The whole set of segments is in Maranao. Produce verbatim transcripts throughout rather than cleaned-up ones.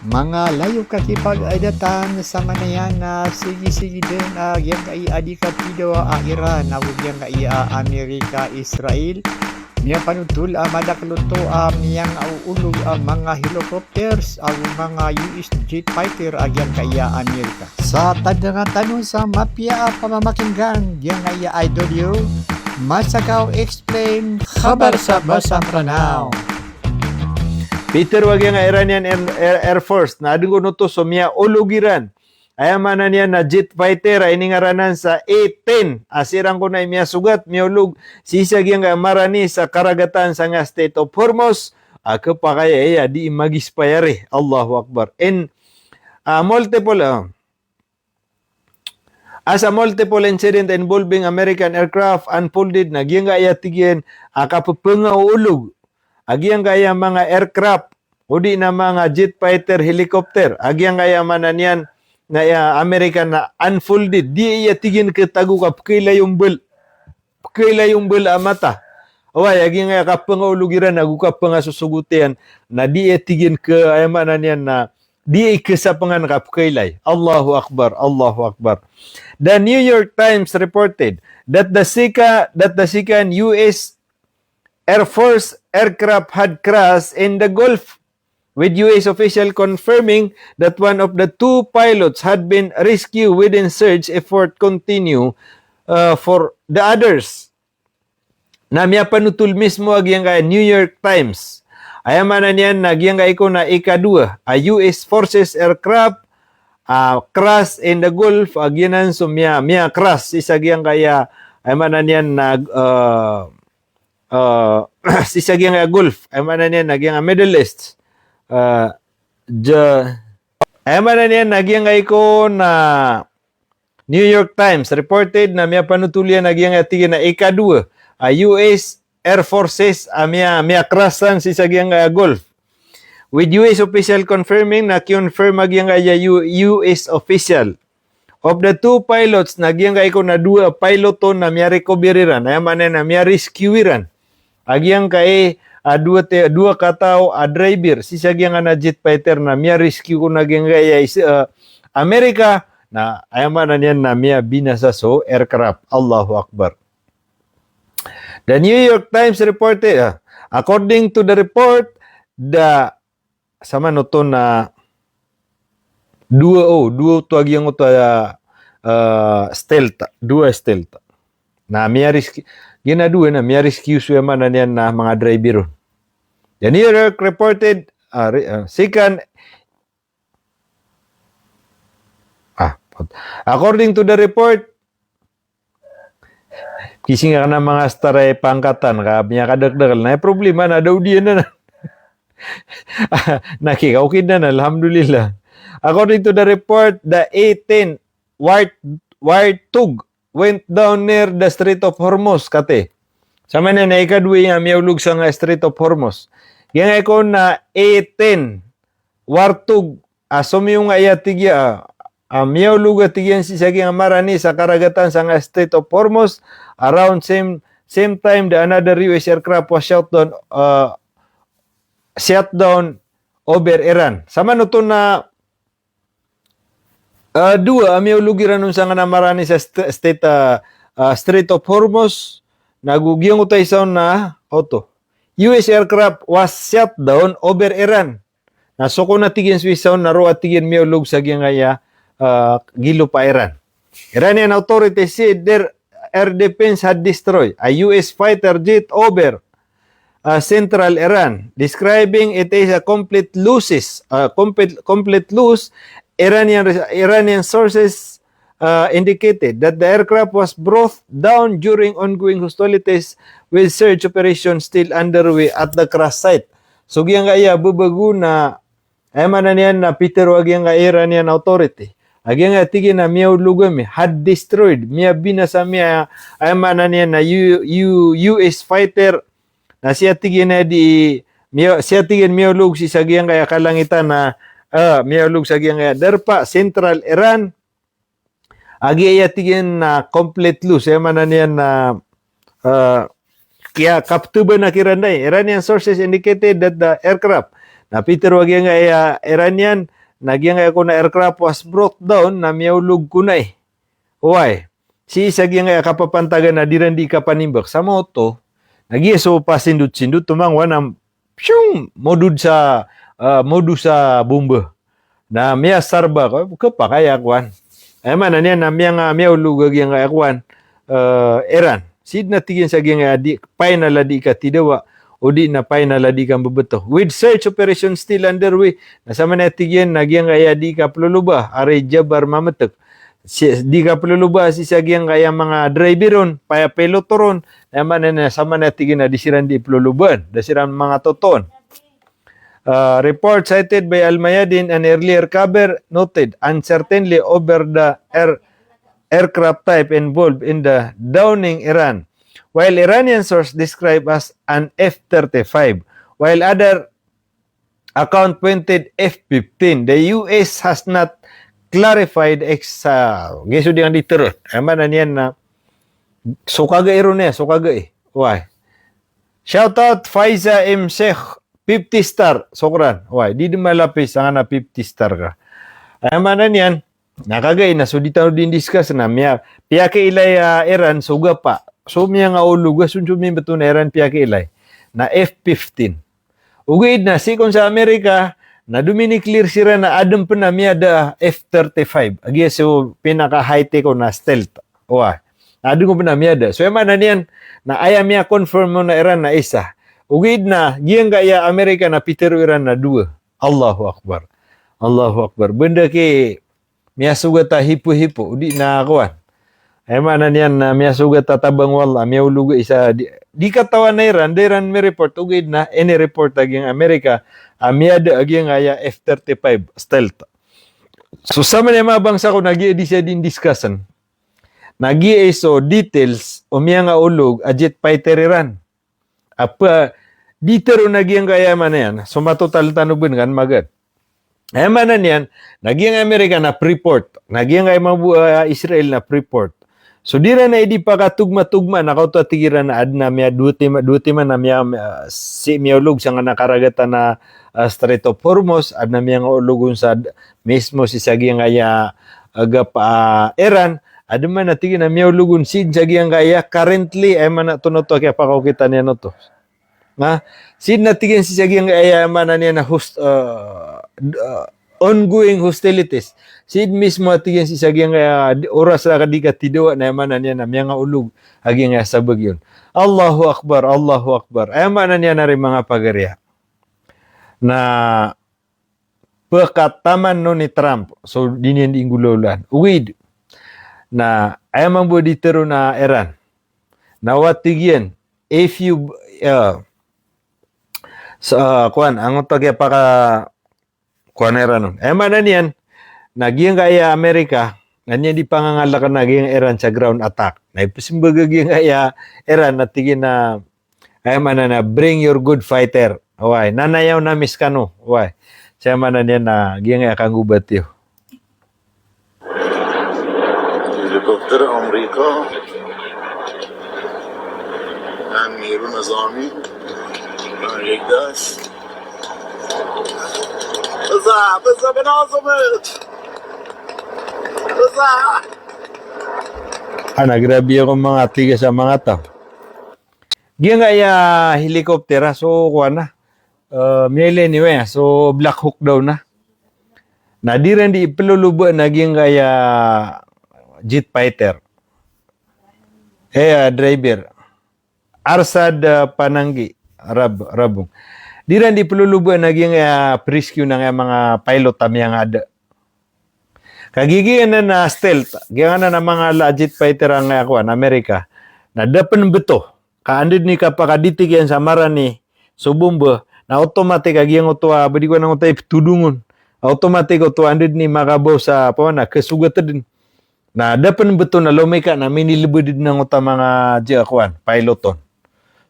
Manga layok a kipag-adatan sa manaya na sigisigi den a giyangkai a di kapidawa a Iran ago giyangkai a Amerika, Israel. Miyapanotol a madakl oto a miyangaolog a manga helicopters ago manga U S jet fighter a giyangkai a Amerika. Sa tadangan tano sa mapiya a pamamakin'gan giyangkai a I W Masakaw Explain, Khabar sa Basa Mranaw. Pitharo a giyangkai a Iranian Air, Air, Air Force na adn kon oto so miyaolog iran. Aya maana niyan na jet fighter a iningaran anan sa A ten. A siran kon na miyasogat, miyaolog sii sa giyangkai a marani sa karagatan sangkai a Strait of Hormuz. A khapakay a aya di mag-expire. Allahu Akbar. In, ah, multiple, ah, as a multiple incident involving American aircraft unfolded na giyangkai a tig iyan a kapphangolog a giyangkai a manga aircraft, odi na manga jet fighter helicopter, a giyangkai a maana niyan na aya American na unfolded. Di aya tig iyan khatago ka pkhailay o mbala. Pkhailay o mbala a mata. Oway, a giyangkai a kapphangolog iran ago kaphangasosogot iyan, na di aya tig iyan kha, aya maana niyan na di aya khasapangan ka pkhailay. Allahu Akbar, Allahu Akbar. The New York Times reported that the second, that the second U S Air Force aircraft had crashed in the Gulf, with U S official confirming that one of the two pilots had been rescued within search effort continue, uh, for the others. Na miyapanotol mismo a giyangkai a New York Times. Aya maana niyan na giyangkai kon a ikadowa a U S forces aircraft, ah, crash in the Gulf, a giyanan so miya, miya-crash sii sa giyangkai a, aya maana niyan na, ah, ah, sii sa giyangkai a Gulf, aya maana niyan na giyangkai a Middle East. Ah, ja-, aya maana niyan na giyangkai kon a New York Times reported na miyapanotol iyan a giyangkai a tig iyan a ikadowa a U S Air Forces a miya, miya-crash san sii sa giyangkai a Gulf. With U S official confirming, na kinonfirm a giyangkai a U-, U S official. Of the two pilots, na giyangkai kon a dowa a pilot on na miya-recover iran, aya maana na miya-rescue iran. A giyangkai a dowa te-, dowa kataw a driver sii sa giyangkai a jet fighter na miya-rescue kon a giyangkai a is-, ah, Amerika, na aya maana niyan na miyabinasa so aircraft. Allahu Akbar. The New York Times reported, ah, according to the report, the, saman oto na dowa, o, dowa oto a giyangkoto a, ah, stealth, dowa stealth. Na miya-rescue, giya na dowa na miya-rescue so, aya maana niyan na manga driver on. The New York reported, ah, re-, ah, second, ah, according to the report, kising ka na manga star a pangkatan ka miyakadakdakl. Na aya problema na da odi anan. Na ki, okay anan, alhamdulillah. According to the report, the A ten War-, Warthog went down near the Strait of Hormuz, kati. Saman iyan na ikadowa a miyaolog sangkai a Strait of Hormuz. Giyangkai kon a A ten Warthog, a somiyong a aya tig iyan, a, a miyaolog a tig iyan sii sa giyangkai a marani sa karagatan sangkai a Strait of Hormuz, around same, same time the another U S aircraft was shot down, ah, shot down over Iran. Saman oto na, ah, dowa a miyaolog iran on sangkai a marani sa st-, state, ah, ah, Strait of Hormuz, na go giyangkoto a isa on na oto. U S aircraft was shot down over Iran. Na so kon a tig iyan so isa on na roo a tig iyan miyaolog sa giyangkai a, ah, gilop a Iran. Iranian authorities said their air defense had destroyed a U S fighter jet over, ah, central Iran, describing it as a complete losses, ah, complete, complete loss. Iranian, Iranian sources, ah, indicated that the aircraft was brought down during ongoing hostilities, with search operation still underway at the crash site. So giyangkai a bebego na, aya maana niyan na pitharo a giyangkai a Iranian authority a giyangkai a tig iyan a miyaolog ami, had destroyed, miyabinasa ami a, aya maana niyan na U-, U-, U S fighter, na sii a tig iyan a di, miya-, sii a tig iyan miyaolog sii sa giyangkai a kalangitan a, ah, miyaolog sa giyangkai a darpa, central Iran, a giya tig iyan na complete loss, aya maana niyan na, ah, kiyakapteban a kiran dai. Iranian sources indicated that the aircraft, na pitharo a giyangkai a Iranian na giyangkaya kon a aircraft was brought down, na miyaolog kon ai. Oway. Sii sa giyangkaya kapapantagan a di ran di kapanimbak. Sa maoto, na giya so pasindot-sindot, tomangwa na, piyong, modod sa, ah, modod sa bomba. Na miyasarba ko, kapakay a kowan. Aya maana niyan na miyanga, miyaolog a giyangkaya kowan, eh, Iran. Sii dn a tig iyan sa giyangkaya di, final a di katidawa, odi na final a di kambebetaw. With search operation still underway, na samanaya tig iyan na giyangkaya di kapeloloba, ari jabar mametek. Si, di kapeloloba sii sa giyangkaya manga driver on, paya piloto ron, aya maana niyan na samanaya tig iyan na di siran di peloloban, da siran manga toton. Uh, report cited by Al-Mayadeen and earlier cover noted uncertainty over the air-, aircraft type involved in the downing Iran, while Iranian source described as an F thirty-five, while other account pointed F fifteen. The U S has not clarified ex-, uh, giya so di nga di terot. Aya maana niyan na, so kagai ron iyan, so kagai. Why? Shout out Faiza M Sheikh, fifty star, sokran. Wai, di dn malapis angkanan a fifty star ka. Aya maana niyan, na kagai na so di tano di discuss na miya, piyakiilay a Iran so gapa. So miyangaolog a so, so mimbeto na Iran piyakiilay. Na F fifteen. Ogaid na sii kon sa Amerika, na dominiclear siran a adn pn a miyada a F thirty-five. A giya so pinaka high-tech on a stealth. Wa. Adn ko pn a miyada. So aya maana niyan, na aya miya-confirm on a Iran na isa. Ogaid na giyangkaya Amerika na pitharo iran na dowa. Allahu Akbar. Allahu Akbar. Benda ki miyasogat a hipo-hipo, odi na kowan. Aya maana niyan na miyasogat a tabang o Allah, miyaolog a isa, di, di katawan a Iran, da iran mi-report, ogaid na ini-report a giyangkai Amerika a miyada a giyangkaya F thirty-five stealth. So samanaya manga bangsa ko, na giya di siya di discussion. Na giya i so details o miyangaolog a jet fighter iran. Apa, di tero na giyangkaya, aya maana niyan, so matotal tano bn kan magad. Aya maana niyan, na giyangkai Amerika na Freeport, na giyangkai mambo a Israel na Freeport. So di iran a idi pakatogmatogma, na kaoto a tig iran na adn a miya dowa timan, dowa timan a miya, ah, sii miyaolog sangkanan a karagatan a, ah, Strait of Hormuz, adn a miyangaolog on sa d-, mismo sii sa giyangkaya, ah, gapa, ah, Iran, adn man a tig iyan a miyaolog on sii sa giyangkaya currently, aya maana oto na oto a kiyapakaokita niyan oto. Na, sii na tig iyan sii sa giyangkaya, aya maana niyan na host-, ah, d-, ah, ongoing hostilities. Sii mismo a tig iyan sii sa giyangkaya, ah, di-, oras a ka di katidawa na aya maana niyan na miyangaolog a giyangkaya sabagi on. Allahu Akbar, Allahu Akbar. Aya maana niyan ari manga pagariya. Na pkataman on i Trump, so di niyan di inggolawlaan. Ogaid. Na aya mambo di tero na Iran. Na o tig iyan, if you, ah, sa, ah, kowan, angkoto a kiyapaka, kowan a Iran on. Aya maana niyan, na giyangkaya Amerika, na niyan di pangangalk na giyangkai Iran sa ground attack. Na ipsmbag a giyangkaya Iran, na tig iyan a, aya maana na, "Bring your good fighter." Oway, nanayaw na mi skano. Oway. Sa aya maana niyan na giyangkaya kanggobat iyo. Helicopter Amerika. Amir Nizami. Amir Das. Bzaf, bzaf, bnazamit. Bzaf. Ana, grabe ako manga tiga sa manga taw. Giyangkaya helicopter a so kowan a, eh, miyailay niyo a so Black Hawk daw na. Na di ran di peloloba na giyangkaya jet fighter. Eh, ah, driver. Arsad, ah, Pananggi, Rab-, Rabong. Di ran di peloloba na giyangkaya, ah, rescue na giyangkaya manga pilot a miyangada. Kagiya giyanan a stealth, giyanan a manga la jet fighter angkaya kowan, Amerika. Na da pn beto. Ka anda dn i kapakadetect iyan sa marani so bomba, na automatic a giyangkoto a, ba di ko anan oto a iptodong on. Automatic oto a anda dn i makabaw sa, apa, na kasogat dn. Na da pn beto na lomika na minilbd dn angkoto a manga jet a kowan, pilot on.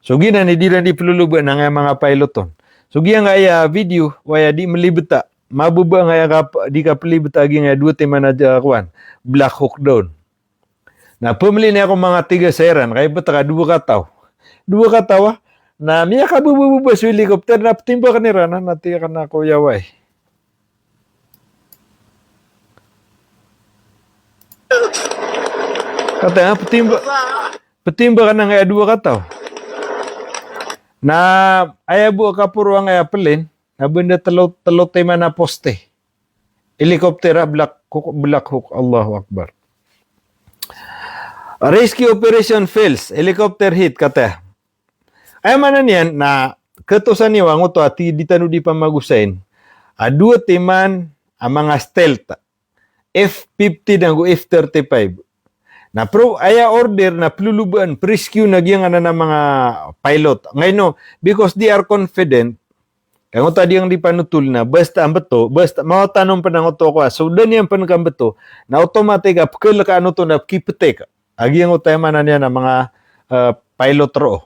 So giyanan i di ran di peloloba na giyangkaya manga pilot on. So giyangkaya video, oway, a di melibet a, mababa angkaya kap-, di kaplibet a giyangkaya dowa timan a jet a kowan, Black Hawk daw. Na pmili niyan ko manga tiga sa Iran, kay bet ka dowa kataw. Dowa kataw a, na miyakababababa so helicopter, na ptimbak iran, na, na tig iyan a koya, oway. Kata, ah, ptimba, ptimba ka na angkaya dowa kataw. Na aya bo a kaporo angkaya plane, na banda telo, telo timan a poste. Helicopter a Black Hawk, Black Hawk, Allahu Akbar. Rescue operation fails, helicopter hit, kata. Aya maana niyan na katosan iyo angkoto a tig, di tano di pamagosayin a dowa timan a manga stealth, F fifteen ago F thirty-five. Na pro, aya order na plolobaan, prescue na giyangkanan a manga pilot. Angkaino, because they are confident, ka angkoto a di ang di panotol na basta ambeto, basta mawatan on pen angkoto a kowa, so da niyan pen kambeto, na automatic a pekelekaan oto na pekipete ka a giyangkoto, aya maana niyan a manga, eh, pilot roo.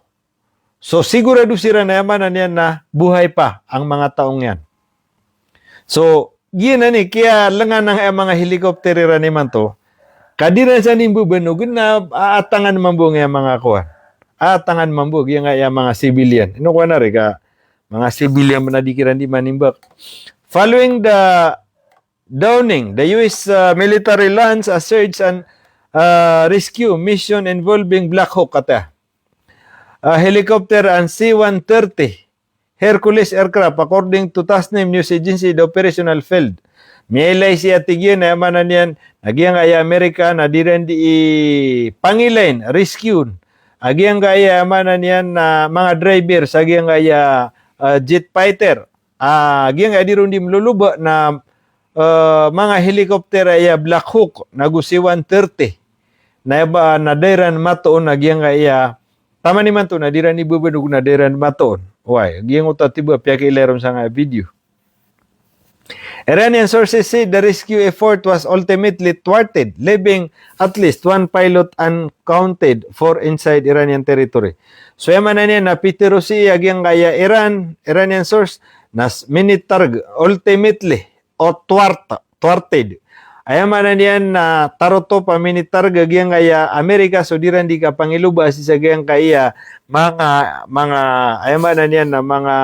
So sigurado siran a aya maana niyan na bohay pa ang manga taong iyan. So giyanan i kiyalengan angkaya manga helicopter iran imanto, ka di ran san imbebanog na, a, atangan mambo angkaya manga kowan. Atangan mambo giyangkaya manga civilian. Ino kowan ari ka manga civilian na di kiran di manimbak. Following the downing, the U S, uh, military launched a search and, uh, rescue mission involving Black Hawk, kata, a helicopter and C one thirty Hercules aircraft, according to Tasnim news agency, the operational failed. Miyailay sii a tig iyan a aya maana niyan na giyangkaya Amerika na di ran di ipangilayn, rescue a giyangkaya, aya maana niyan na manga driver sa giyangkaya, ah, jet fighter. Ah, giyangkaya di ron di meloloba na, eh, manga helicopter aya Black Hawk nago C one thirty. Na aya ba, na da iran matoon a giyangkaya, taman imanto na di ran ibebanog na da iran matoon. Oway, giyangkoto a tiba piyakiilay ron sangkaya video. Iranian sources said the rescue effort was ultimately thwarted, leaving at least one pilot unaccounted for inside Iranian territory. So aya maana niyan na pitero sii a giyangkaya Iran, Iranian source, na s-, minitarget, ultimately, o thwart, thwarted. Aya maana niyan na tarotop a minitarget a giyangkaya Amerika so di ran di kapangiloba sii sa giyangkaya manga, manga, aya maana niyan na manga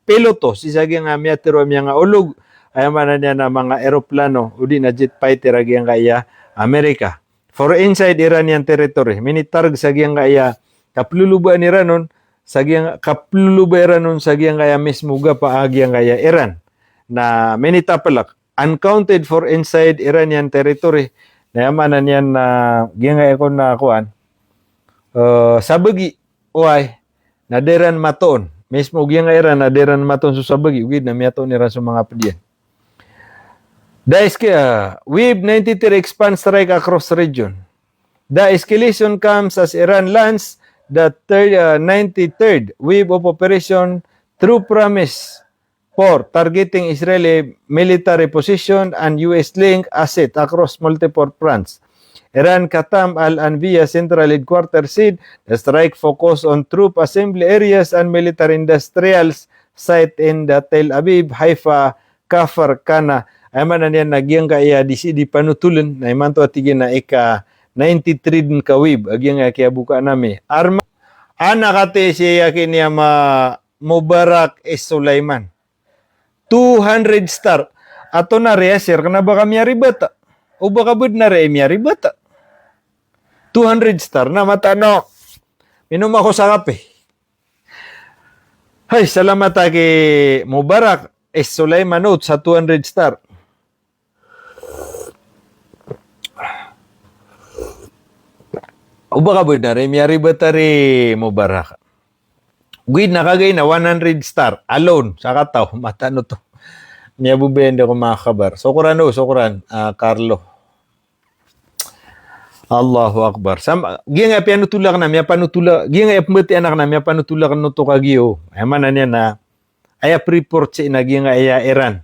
piloto sii sa giyangkaya miyatero a miyanga olog, aya maana niyan na manga eroplano odi na jet fighter a giyangkaya Amerika for inside Iranian territory. Minitarget sa giyangkaya kaplolobaan iran on, sa giyang, kaploloba iran on sa giyangkaya mismo gapa a giyangkaya Iran. Na minitapelek, unaccounted for inside Iranian territory. Na aya maana niyan na giyangkaya kon na kowan, eh, sabagi, oway, na da iran matoon. Mismo giyangkaya Iran na da iran matoon so sabagi, ogaid na miyatoon iran so manga ped iyan. The esca-, uh, Wave ninety-three expands strike across region. The escalation comes as Iran lands the third, uh, ninety-third wave of operation through promise for targeting Israeli military position and U S link asset across multiple fronts. Iran Qassam Al Anbiya Central Headquarters said the strike focused on troop assembly areas and military industrials site in the Tel Aviv, Haifa, Kfar Kana. Aya maana niyan na giyangkaya di sii di panotolen, na imanto a tig iyan na ika ninety-three den ka wave a giyangkaya kiyabokaan ami. Arma, ana kati sii a kiniya ma Mubarak is Sulaiman. Two hundred star. Ato na riya sir, kena ba ka miyaribet? O ba ka bed na riya miyaribet? Two hundred star na mataan o. Minom ako sa kape. Hay, salamat a ki Mubarak is Sulaiman ot sa two hundred star. O ba ka bed na riya miyaribet a ri Mubarak. Ogaid na kagiya na one hundred star alone sa kataw, mataan oto. Miyabobayaan di ko manga kabar. Sokran o, sokran, ah, Carlo. Allahu Akbar. Sam-, giyangkaya piyanotol aken na, miyapanotol a-, giyangkaya pembatiya aken na, miyapanotol aken oto kagiya. Aya maana niyan na, aya preport sii na giyangkaya Iran.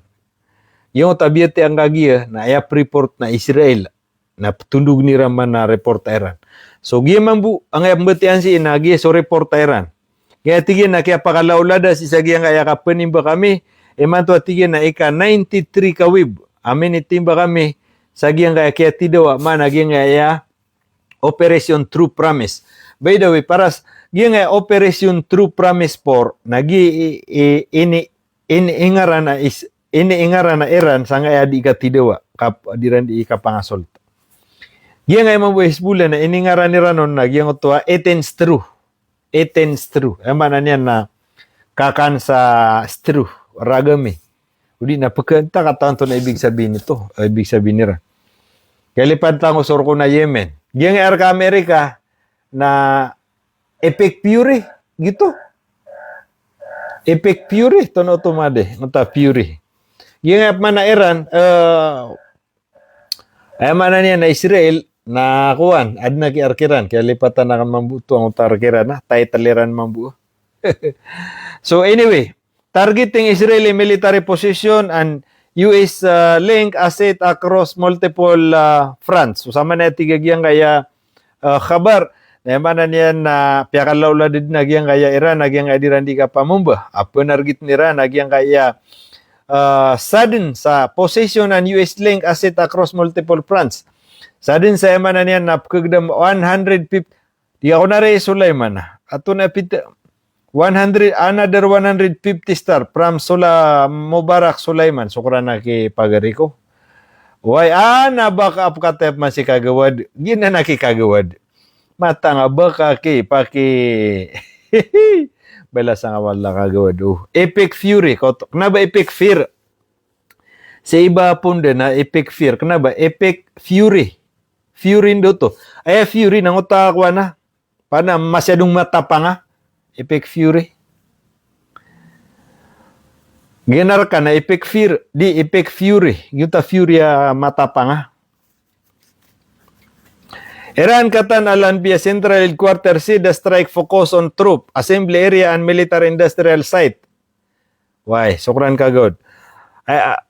Giyangkoto a biyatiya angka giya, na aya preport na Israel. Na petondog iran man a report a Iran. So giya mambo, angkaya pembatiyaan sii na giya so report a Iran. Giya tig iyan na kiyapakalaolada sii sa giyangkaya kapenimbak ami, imanto a tig iyan na ika ninety-three ka wave a minitimbak ami sa giyangkaya kiyatidawa, maana giyangkaya Operation True Promise. By the way, paras giyangkaya Operation True Promise four, na gi i, i, ini, ini ingaran a is, ini ingaran a Iran sangkaya di katidawa, kap-, di ran di kapangasolt. Giyangkaya mambo a Hezbollah na iningaran iran on na giyangkoto a Eten Stru. Eten Stru. Aya maana niyan na kakan sa stru, ragami. Odi na pekenta katawan to na ibig sabihin ito, ibig sabihin iran. Kalipat tano so rokon a Yemen. Giyangkaya rka Amerika na Epic Fury, giyoto. Epic Fury, tono to made, ngota Fury. Giyangkaya pman a Iran, eh, aya maana niyan na Israel, na kowan, aden a ki-arkiran, kiyalipatan aken mambo oto angkoto a arkiran, ah, title iran mambo. So anyway, targeting Israeli military position and U S, uh, link asset across multiple, uh, fronts. So samanaya tig a giyangkaya, uh, khabar, na aya maana niyan na piyakalaolad den a giyangkaya Iran a giyangkaya di iran di kapamomba. A penarget iran a giyangkaya, uh, sadn sa position and U S link asset across multiple fronts. Sadn sa aya maana niyan na pekegedam one hundred fifty, di ako na re Sulaiman, ah. Ato na pit-, one hundred, another one hundred fifty star from Sula-, Mubarak Sulaiman. Sokran a ki pagari ko. Way, ana baka apkatep masi kagawad. Giyanan a ki kagawad. Matang a baka ki, paki. Bala sanga wala kagawad. Oh, Epic Fury. Kot-, kena ba Epic Fear? Sa iba pon den a Epic Fear. Kena ba Epic Fury? Fury ndo to. Aya Fury na ngota kowan a. Pana masyadong matapang a. Epic Fury. Giyanan rka na Epic Fear, di Epic Fury. Giyoto a Fury a matapang a. Iran Katan Al-Anbiya Central Headquarter say the strike focus on troop, assembly area and military industrial site. Way, sokran kagawad. Ay, ah,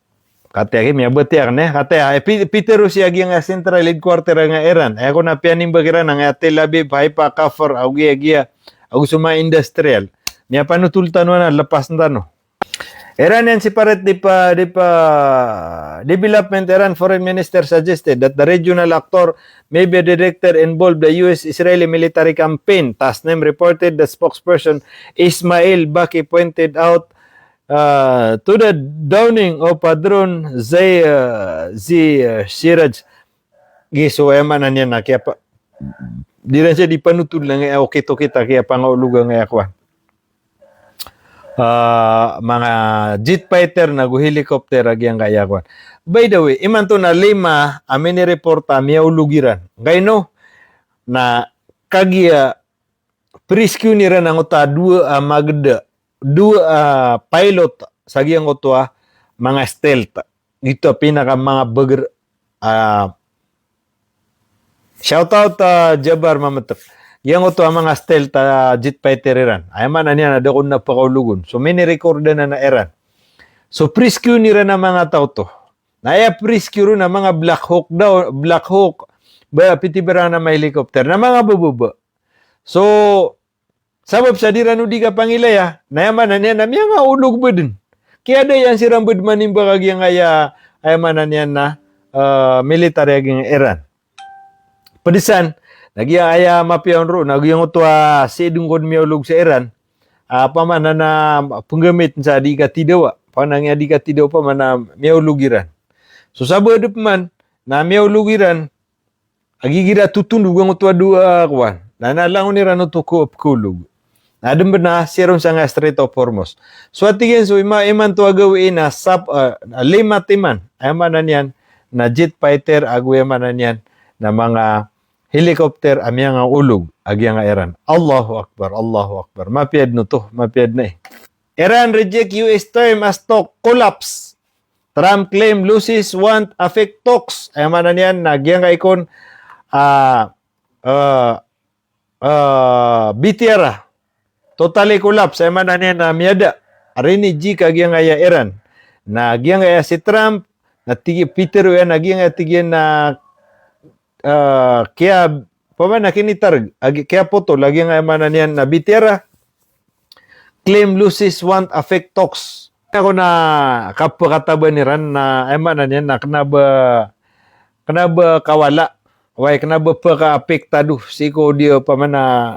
kataya ki miyabatiya aken, eh. Kataya, eh, pi-, pitero si a giyangkaya central headquarter angkaya Iran. Ay, ako na piyanimbag iran angkaya Tel Aviv, Haifa, Kafr, ago giya, giya, ago so manga industrial. Miyapanotol tano anan, lepasen tano. Iranian separate depa-, depa-, development, Iran foreign minister suggested that the regional actor may be directly involved the U S Israeli military campaign, Tasnim reported. The spokesperson Ismail Baqi pointed out, uh, to the downing of a drone, Zai-, uh, Zi-, uh, Siraj. Gi so aya maana niyan na kiyapa-, di iran siya di panotol angkaya okit-okit a kiyapangaolog angkaya kowan. Ah, manga jet fighter nago helicopter a giyangkaya kowan. By the way, imanto na lima a minireport a miyaolog iran. Angkaino na kagiya prescue iran angkoto a dowa a mageda, dowa a pilot sa giyangkoto a manga stealth. Giyoto a pinaka manga beger, ah, shout out, ah, Jabar Mametek. Giyangkoto a manga stealth a jet fighter iran. Aya maana niyan na da kon na pekaologon. So minirecord anan a Iran. So prescue iran a manga taw oto. Na aya prescue ron na manga Black Hawk daw, Black Hawk. Ba, pitibara na manga helicopter. Na manga bababa. So, sabap sa di iran o di kapangilaya, na aya maana niyan na miyangaolog bo den. Kiyadayaan siran bo den manimbang a giyangkaya, aya maana niyan na, eh, military a giyangkaya Iran. Ped san, na giyangkaya mapiya on roo, na giyangkoto a sii den kon miyaolog sa Iran. Ah, pamana na penggamit sa di katidawa. Pamana ngiya di katidawa, pamana miyaolog iran. So sabap den pman, na miyaolog iran, a gigira totondog angkoto a dowa a kowan. Na, na langon iran oto ko pekaolog. Na aden ben a sii ron sangkaya Strait of Hormuz. So a tig iyan so ima-, imanto a gawii na sap-, ah, lima timan. Aya maana niyan na jet fighter ago aya maana niyan na manga helicopter a miyangaolog a giyangkaya Iran. Allahu Akbar, Allahu Akbar. Mapiya den oto, mapiya den, eh. Iran reject U S term as talk collapse. Trump claim losses won't affect talks. Aya maana niyan na giyangkai kon, ah, ah, ah, B T R a totally collapse. Aya maana niyan na miyada. Ari ni jika giyangkaya Iran. Na giyangkaya si Trump, na tig iyan, Peter, aya na giyangkaya tig iyan na ah, kiya, pamana kinitarg, agi, kiyapotol, agi nga aya maana niyan na B T R a, claim losses won't affect talks. Ako na kapekataban iran na, aya maana niyan na kena ba, kena ba kawala, way kena ba pekaapektado sii ko di, pamana,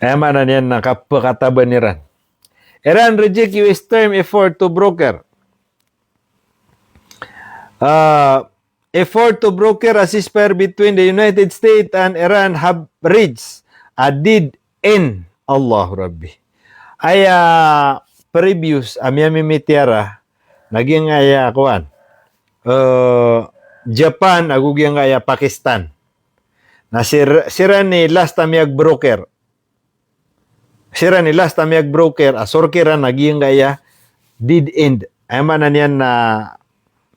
aya maana niyan na kapekataban iran. Iran reject U S term effort to broker. Ah, effort to broker a ceasefire between the United States and Iran have reached a dead end. Allahu Rabbi. Aya previous a miyamimitiyara na giyangkaya kowan, eh, Japan ago giyangkaya Pakistan. Na sir-, siran i last a miyag-broker. Siran i last a miyag-broker, a sorkiran a giyangkaya dead end. Aya maana niyan na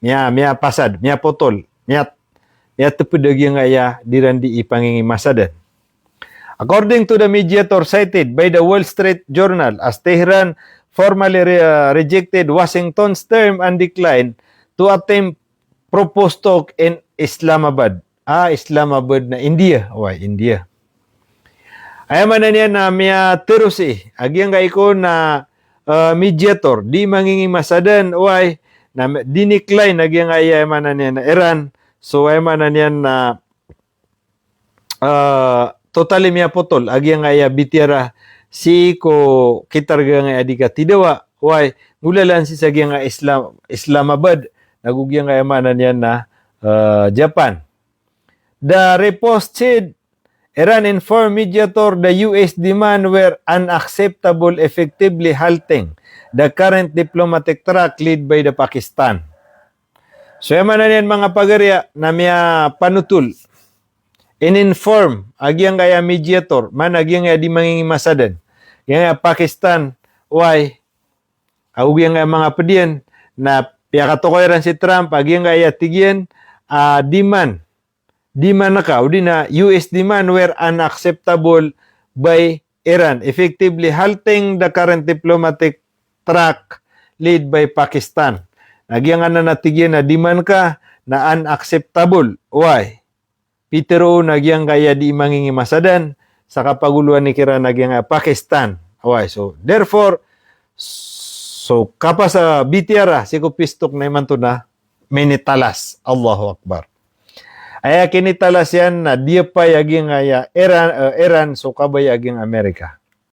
miya, miyapasad, miyapotol, miya, miyateped a giyangkaya di iran di ipangingimasadan. According to the mediator cited by the Wall Street Journal, as Tehran formally re-, uh, rejected Washington's term and declined to attempt proposed talk in Islamabad. Ah, Islamabad na India. Oway, India. Aya maana niyan na miyateros i a giyangkai ko na, eh, mediator, di mangingimasadan, oway, na mi-, dinikline a giyangkaya, aya maana niyan na Iran. So, aya maana niyan na, eh, totally miyapotol a giyangkaya bitiyara sii ko kitarga ngaya di katidawa, oway, ngolalan sii sa giyangkaya Islam-, Islamabad, nago giyangkaya, aya maana niyan na, eh, Japan. The report said Iran informed mediator the U S demand were unacceptable, effectively halting the current diplomatic track led by the Pakistan. So, aya maana niyan, manga pagariya, na miyapanotol, in-inform a giyangkaya mediator, maana giyangkaya di mangingimasadan, giyangkaya Pakistan, oway, ago giyangkaya manga ped iyan, na piyakatokawi ran si Trump a giyangkaya tig iyan, ah, demand, demand ka, odi na U S demand were unacceptable by Iran, effectively halting the current diplomatic track led by Pakistan. Na giyangkanan a tig iyan a demand ka na unacceptable. Oway. Pitero na giyangkaya di mangingimasadan sa kapagoloan iran a giyangkaya Pakistan. Oway, so, therefore, so, kapasa bitiyara sii ko pistok na imanto na minitalas. Allahu Akbar. Aya kinitalas iyan na diyapay a giyangkaya Iran, eh, Iran, so kabaya a giyangkaya Amerika.